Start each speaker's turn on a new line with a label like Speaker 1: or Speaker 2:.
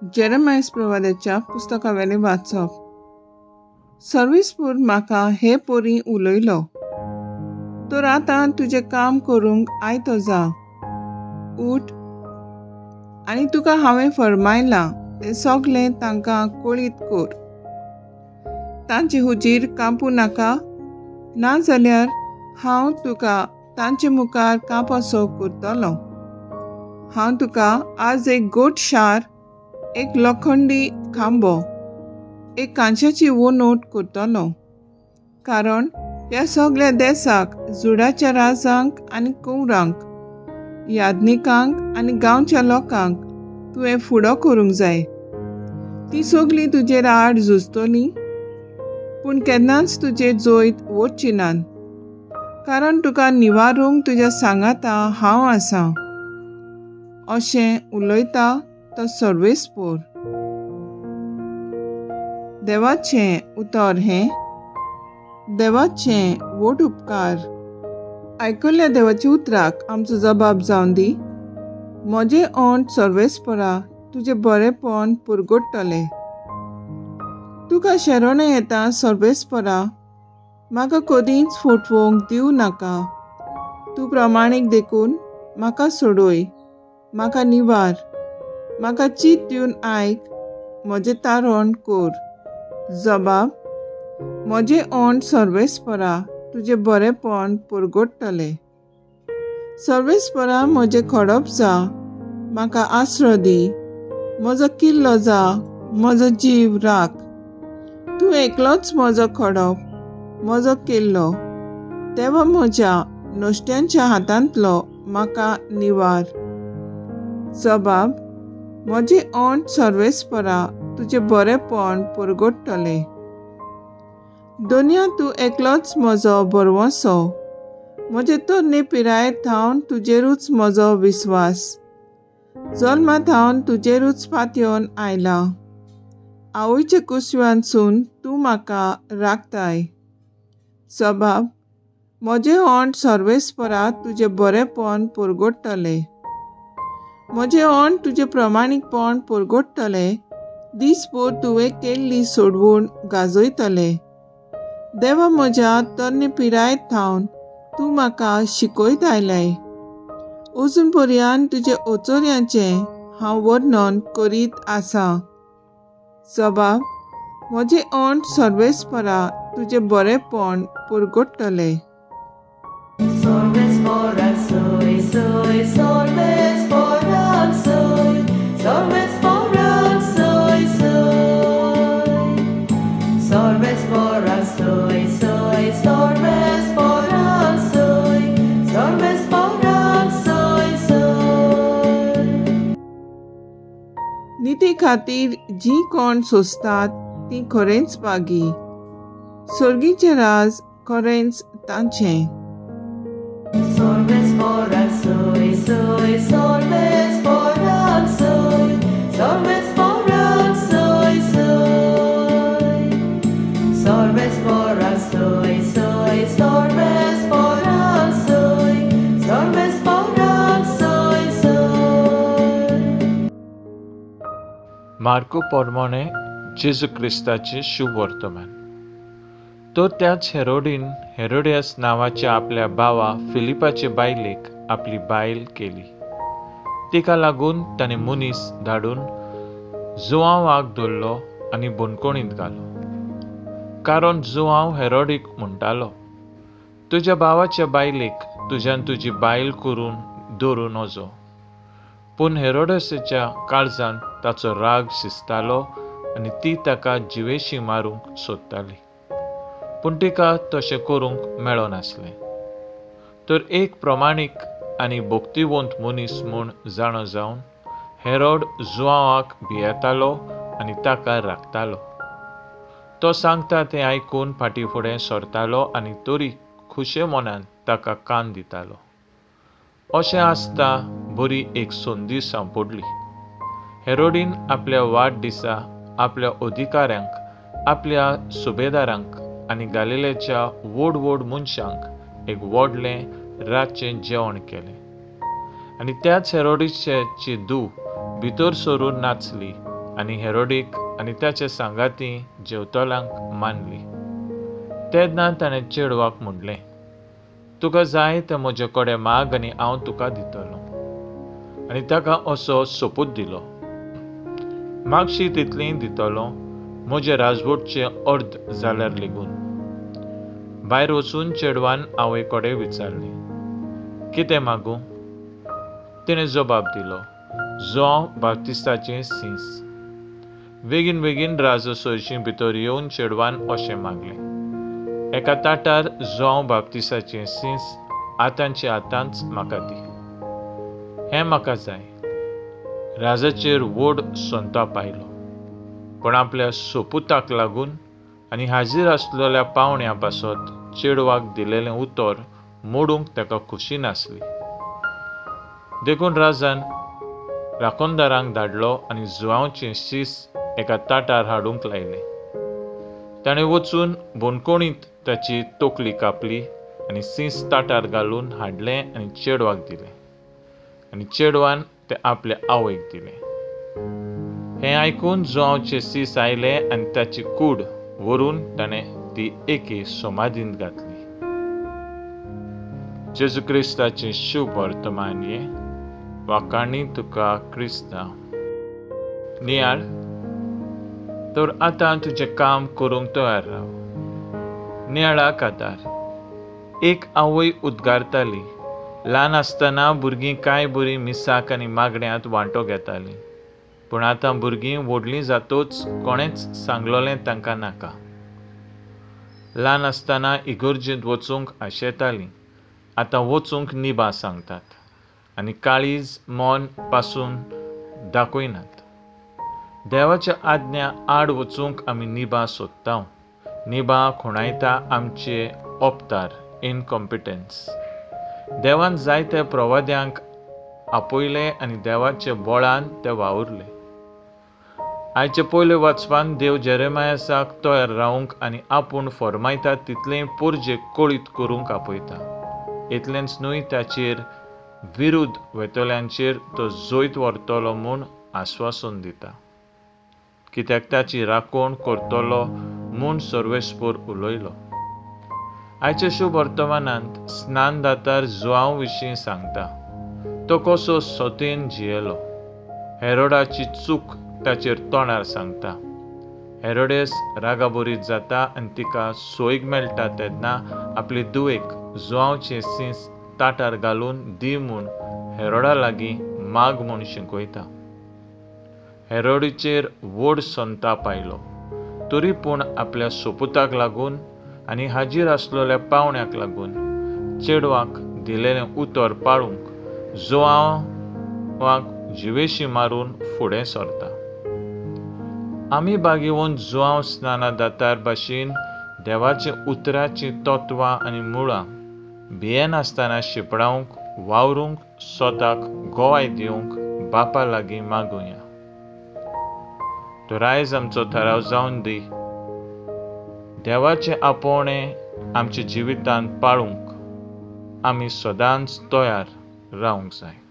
Speaker 1: जेरेमायस प्रवाद्याच्या पुस्तकावेलें वाचप. सर्विसपूर म्हाका हे पोरी उलयलो, तर आतां तुजें काम करूंक आयतो जा, उठ आनी तुका हांवें फरमायलां तें सगलें तांकां कळीत कर. तांचे हुजीर कांपूं नाका, ना जाल्यार हांव तुका तांचे मुखार कांपोसो करतलो. हांव तुका आज एक गोट शार, एक लोखंडी खांबो, एक कांश्याची वनोट करतलो. कारण ह्या सगल्या देसाक, जुडाच्या राजांक आनी कुंवरांक, याज्ञिकांक आनी गांवच्या लोकांक तुवें फुडो करूंक जाय. ती सगलीं तुजेर आड झुजतलीं, पूण केन्नाच तुजेर जैत वचची नात, कारण तुका निवारूंक तुज्या सांगाता हांव आसां, अशें उलयता तो सर्वेस्पोर. देवाचें उतर हें. देवाचें व्हड उपकार. आयकल्ल्या देवाच्या उतराक आमचो जबाब जावन दी. म्हजें ओंठ सर्वेस्परा तुजें बरेंपण पुरगोडटलें. तुका शरण येता सर्वेस्परा, म्हाका कदींच फटवंक दिवं नाका. तूं प्रमाणीक देखून म्हाका सोडय, म्हाका निवार, म्हाका चीत दिवन आयक, म्हजें तारण कर. जबाब: म्हजें ओंठ सर्वेस्परा तुजें बरेंपण पुरगोडटलें. सर्वेस्परा म्हजें खडप जा, म्हाका आसरो दी, म्हजो किल्लो जा, म्हजो जीव राख. तूं एकलोच म्हजो खडप, म्हजो किल्लो, तेवा म्हज्या नश्ट्यांच्या हातांतलो म्हाका निवार. जबाब: म्हजें ओंठ सर्वेस्परा तुजें बरेंपण पुरगोडटलें. दोनया तूं एकलोच म्हजो भरवंसो, म्हजे तरणे पिरायेर थावन तुजेरूच म्हजो विस्वास, जल्मा थावन तुजेरूच पातयेवन आयला. आवयच्या कुसव्यानसून तूं म्हाका राखताय. जबाब: म्हजें ओंठ सर्वेस्परा तुजें बरेंपण पुरगोडटलें. म्हजें ओंठ तुजें प्रमाणीकपण पुरगोडटलें. दीसभर तुवें केल्ली सोडवण गाजयतलें. देवा, म्हज्या तरणे पिरायेर थावन तूं म्हाका शिकयत आयलाय. अजून पर्यंत तुजे अचर्यांचें हांव वर्णन करीत आसा. जबाब: म्हजें ओंठ सर्वेस्परा तुजें बरेंपण पुरगोडटलें. निती खातीर जीं कोण सोंसतात तीं खरेंच भागी, सर्गीचें राज खरेंच तांचें.
Speaker 2: मार्को प्रमाणे जेजू क्रिस्ताचें शुभ वर्तमान. तर त्याच हेरोडीन हेरोडियस नांवाच्या आपल्या भावा फिलिपाचे बायलेक आपली बायल केली. तिका लागून ताणें मनीस धाडून जुआंवाक धरलो आनी बंदखणींत घालो. कारण जुआंव हेरोडीक म्हणटालो, तुज्या भावाच्या बायलेक तुज्यान तुजी बायल करून दवरूं नजो. पूण हेरोडसाच्या काळजांत ताचो राग शिजतालो आनी ती ताका जिवेशी मारूंक सोदताली. पूण तिका तशें करूंक मेळनासलें. तर एक प्रमाणीक आनी भक्तिवंत मनीस म्हूण जाणो जावन हेरोड जुआंवाक भियेतालो आनी ताका राखतालो. तो सांगता तें आयकून फाटीं फुडें सरतालो आनी तरी खुशे मनान ताका कान दितालो. अशें आसता बरी एक संदी सांपडली. हेरोडीन आपल्या वाडदिसा आपल्या अधिकाऱ्यांक, आपल्या सुबेदारांक आनी गालिलेच्या व्हड व्हड मनशांक एक व्हडलें रातचें जेवण केलें. आनी त्याच हेरोडीची धूव भितर सरून नाचली आनी हेरोडीक आनी ताचे सांगाती जेवतोलांक मानली. तेन्ना ताणें चेडवाक म्हणलें, तुका जाय तें म्हजे कडेन माग आनी हांव तुका दितलो. आनी ताका असो सोपूत दिलो, मागशी तितलीं दितलो म्हजे राजवटचें अर्द जाल्यार लेगून. भायर वचून चेडवान आवय कडेन विचारलें, कितें मागूं? तिणें जबाब दिलो, जुआंव बाप्तिस्ताचें सीस. बेगीन बेगीन राजा सरशीं भितर येवन चेडवान अशें मागलें, एका ताटार जुआंव बाप्तिस्ताचें सीस आतांचे आतांच म्हाका दी, हें म्हाका जाय. राजाचेर व्हड संताप आयलो, पूण आपल्या सोपुताक लागून आनी हाजीर आसलेल्या पावण्या पासत चेडवाक दिलेलें उतर मोडूंक ताका खुशी नासली. देखून राजान राखणदारांक धाडलो आनी जुआंवचें शीस एका ताटार हाडूंक लायलें. ताणें वचून बणकोणींत ताची तकली कापली आनी सीस ताटार घालून हाडलें आनी चेडवाक दिलें आनी चेडवान तें आपले आवयक दिलें. हें आयकून जुआंवचें सीस आयलें आनी ताची कूड व्हरून ताणें ती एके समाधींत घातली. जेजू क्रिस्ताचें शुभ वर्तमान हें. वाखाणी तुका क्रिस्ता. नियाळ, तर आतां तुजें काम करूंक तयार राव. नियाळाक आदार. एक आवय उद्गारताली, ल्हान आसतना भुरगीं कांय बरीं मिसाक आनी मागण्यांत वांटो घेतालीं, पूण आतां भुरगीं व्हडलीं जातूच कोणेंच सांगलोलें तांकां नाका. ल्हान आसतना इगर्जेंत वचूंक आशेतालीं, आतां वचूंक निबां सांगतात आनी काळीज मन पासून दाखयनात. देवाच्या आज्ञा आड वचूंक आमी निबां सोदता. निबां खुणायता आमचे ओपतार, इनकॉम्पिटन्स. देवान जायते प्रवाद्यांक आपयले आनी देवाचे बळान ते वावुरले. आयचे पयले वाचपान देव जेरेमायासाक तयार रावंक आनी आपूण फरमायता तितलें पोरजेक कळीत करूंक आपयता. इतलेंच न्हय, ताचेर विरुद्ध वेतल्यांचेर तो जैत व्हरतलो म्हूण आस्वासन दिता, कित्याक ताची राखण करतलो म्हूण सर्वेस्पर उलयलो. आयच्या शुभ वर्तमानांत स्नानदातार जुआंव विशीं सांगता, तो कसो सतीन जियेलो. हेरोडाची चूक ताचेर तोंडार सांगता. हेरोडेस रागाबरीत जाता आनी तिका सोयीक मेळटा तेन्ना आपले दुवेक जुआंवचें सीस ताटार घालून दी म्हूण हेरोडा लागीं माग म्हूण शिकयता. हेरोडीचेर व्हड संताप आयलो, तरी पूण आपल्या सोपुताक लागून आनी हाजीर आसलेल्या पावण्याक लागून चेडवाक दिलेलें उतर पाळूंक जुआंवाक जिवेशी मारून फुडें सरता. आमी बागेवन जुआंव स्नानादातार भाशेन देवाचे उतराचीं तत्वां आनी मुळां भियेनासतना शिंपडावंक, वावरूंक, स्वताक गोवाय दिवंक बापा लागीं मागुया. तर आयज आमचो थाराव जावन दी, देवाचें आपोवणें आमच्या जिवितांत पाळूंक आमी सदांच तयार रावंक जाय.